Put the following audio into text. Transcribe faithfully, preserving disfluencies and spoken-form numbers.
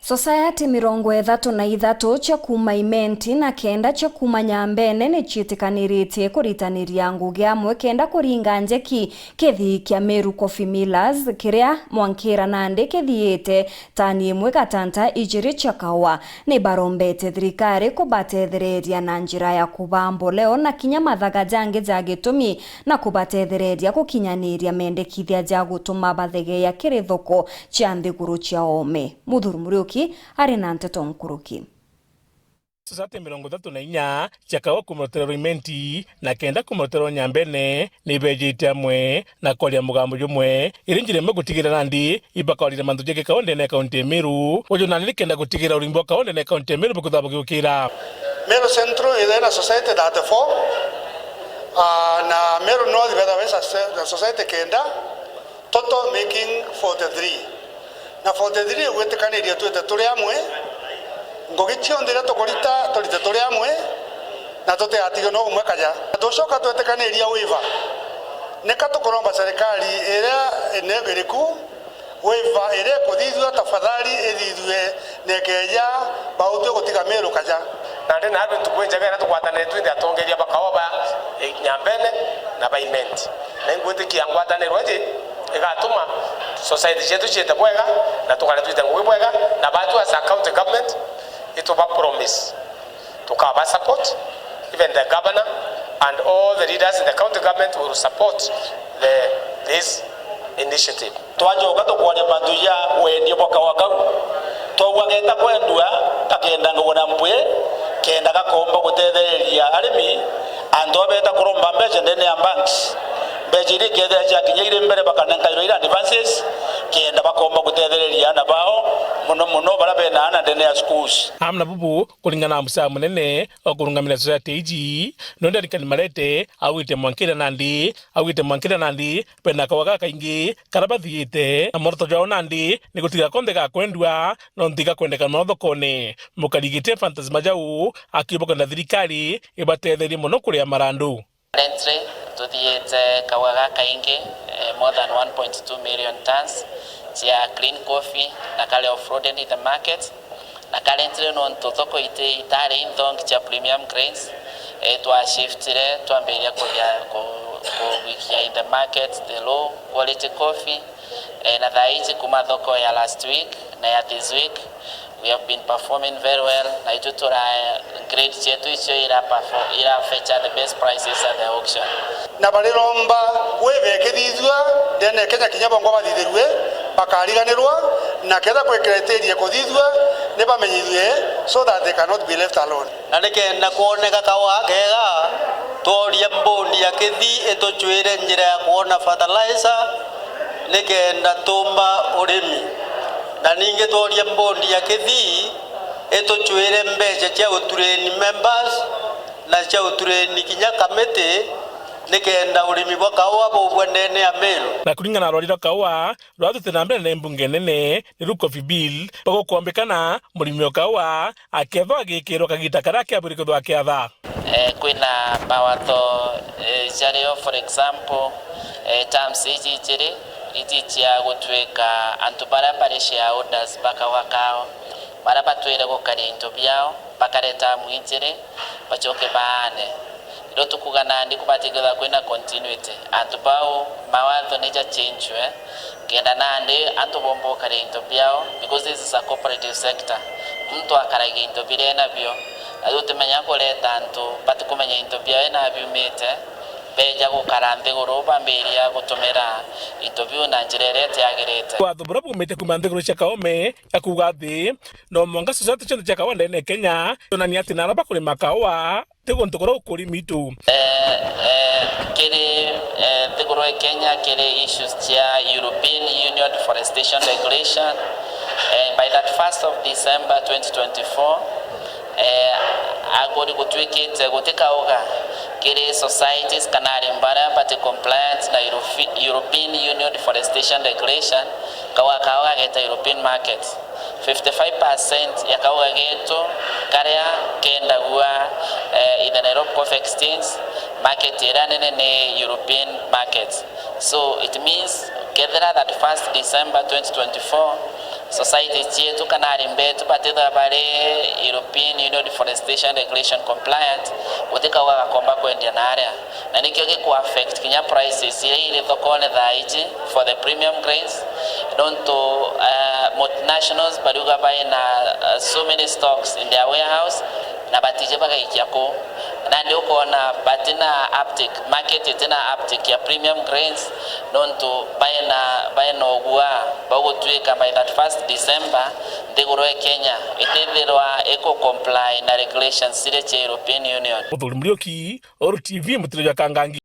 Society mirongo ithatu na ithatu cia kuuma Imenti na kenda cia kuuma Nyambene ni ciitikaniritie kuritaniria ngugi amwe kenda kuringa njeki kithii kia Meru Coffee Millers, kiria mwankira nandi kithiite tani imwe gatanta ijiri cia kaua. Ni barombete thirikari kubatethereria na njira ya kubaa mboleo na kinya mathaga jangi ja gitumi na kubatethereria gukinyaniria mendekithia ja gutuma bathegeea kiri thoko cia nthiguru cia oome. Muthuri Muriuki ari na nteto nkuruki. Society mirongo ithatu na inya cia kaua kuuma rutero rwa Imenti na kenda kuuma rutero rwa Nyambene ni beejite amwe na kwaria mugambo jumwe iri njira imwe gutigira nandi ibakorire mantu ja gikaua ndene ya kaunti ya Meru. Uju nandi ni kenda gutigira urimi bwa kaua ndene ya kaunti ya Meru bukwithirwa bugiukira. Meru Central iri na society thirty-four, ah, na Meru North bethawa iri socie-, na society kenda, total making forty-three. Na forty-three igwitikaniria twite turi amwe, ngugi cionthe iria tukurita, turite turi amwe, na tutigatige no umwe kaja. Na tucoka twetikaniria waiver. Nika tukuromba serikali iria inegiriku, waiver iria ikuthithua, tafadhali ithithue, nekeja bautue gutiga Meru kaja. Nandi naarua ntuku injega iria tugwatanire twinthe atongeria ba kaua ba, eh, Nyambene na ba Imenti. Na ingwitikia ngwataniro iji igatuma society cietu ciite bwega na tukare twite ngugi bwega, na batu as a county government ituba promise tukaba support, even the governor and all the leaders in the county government will support the, this initiative. Twacoka tukwaria mantu ja wendia bwa kaua kau, twaugwa geta kwendua, gakenda nguguna mpwi, kenda gakomba gutethereria arimi, antu aba beta kuromba mbeca ndene ya banks, mbeca iria ikethira ciakinya iri mbere bakanenkairwa ira advances, kenda bakomba gutethereria aana bao, mono mono baria bena aana ndene ya schools. Amwe na bubu, kuringana na abusaa munene o kurungamira society iji, nonde arikani marete, augite mwankira nandi, augite mwankira nandi, bena kaua gakaingi karia bathiite, na mworoto jwao nandi ni gutiga konthe gakwendua, nontu igakwendeka mono thokone. Mukari giti Fantasy Majau akiuga kwenda thirikari ibatetherie mono kuria marandu. Currently, tuthiite kaua gakaingi, eh, more than one point two million tons cia clean coffee na kari offloaded in the market. Na currently nontu thoko iti itari inthongi cia premium grains, eh, twashiftire twambiria kuthia ku-, kugwikia in the market the low quality coffee, eh, na thaa iji kuma thoko ya last week na ya this week, we have been performing very well, na itu tura grade cietu icio ira perform-, ira feature the best prices at the auction. Na bariromba waiver ikithithua ndene ya Kenya kinya bongwa bathithirue, bakariganirwa, na ketha kwi criteria ikuthithua, ni bamenyithue so that they cannot be left alone. Na nikenda kwoneka kaua kega, tworia mbondi ya Kithii itucwire njira ya kwona fertilizer, nikenda tumba urimi. Na ningi tworia mbondi ya Kithii itucwire mbeca cia utureni members, na cia utureni kinya kamiti, nikenda urimi bwa kaua bubua ndene ya Meru. Na kuringana na rwari rwa kaua rwathite na mbere na mbunge nene, ni ru Coffee Bill, bagukombekana murimi o kaua akethwa agikirwa kagita karia akiabwire kwithwa akiatha. Eh, kwina mawatho, eh, jario, for example, eh, terms iji ijiri, iji cia gutwika antu baria bari shareholders ba kaua kao, baria batwire gukaria into biao, bakareta mwinjiri, bacoke baane. Riu tukuga nandi kubati kwithirwa kwina continuity. Antu bau mawatho ni ja change-we, kenda nandi antu bomba gukaria into biao, because this is a cooperative sector. Muntu akaragia into biria enabio, na riu tumenya kureta antu batikumenya into biao ena biumite, beja gukara nthiguru bambiria gutumira into biu na njira iria itiagirite. Watho buria bumite kuuma nthiguru cia kaome ya kuuga ati no mwanka society cionthe cia kaua ndene ya Kenya cionanie ati naria bakurima kaua ti guntu kuria gukuri mitu. Eh, eh, kiri, eh, nthiguru ya Kenya kiri issues cia European Union Deforestation Regulation. Eh, by thirty-first of December twenty twenty-four, eh, aguri gutwikite guti kauga kiri societies kana arimi baria bati compliant na Eurofe-, European Union Deforestation Regulation, kaua kao gageta European market. Fifty-five percent ya kauga getu karia kendagua, eh, in the Nairobi Coffee Exchange, market iria nene ni European market. So it means kethira thirty-first December twenty twenty-four, Society cietu kana arimi betu batithwa bari European Union Deforestation Regulation compliant, gutikauga gakomba kwendia naria, na nikio giku affect kinya prices iria iri thokone thaa iji for the premium grains, nontu uh, multinationals bariuga baina uh, so many stocks in their warehouse na batiji bagaikia kuu. Nandi ukona batina uptick, market itina uptick ya premium grains, nontu baina baina ugua baugutuika by thirty-first December nthiguru ya Kenya itithirwa iku comply na regulations ciria cia European Union. Muthuri Muriuki, Uru T V, mutiro jwa Kangangi.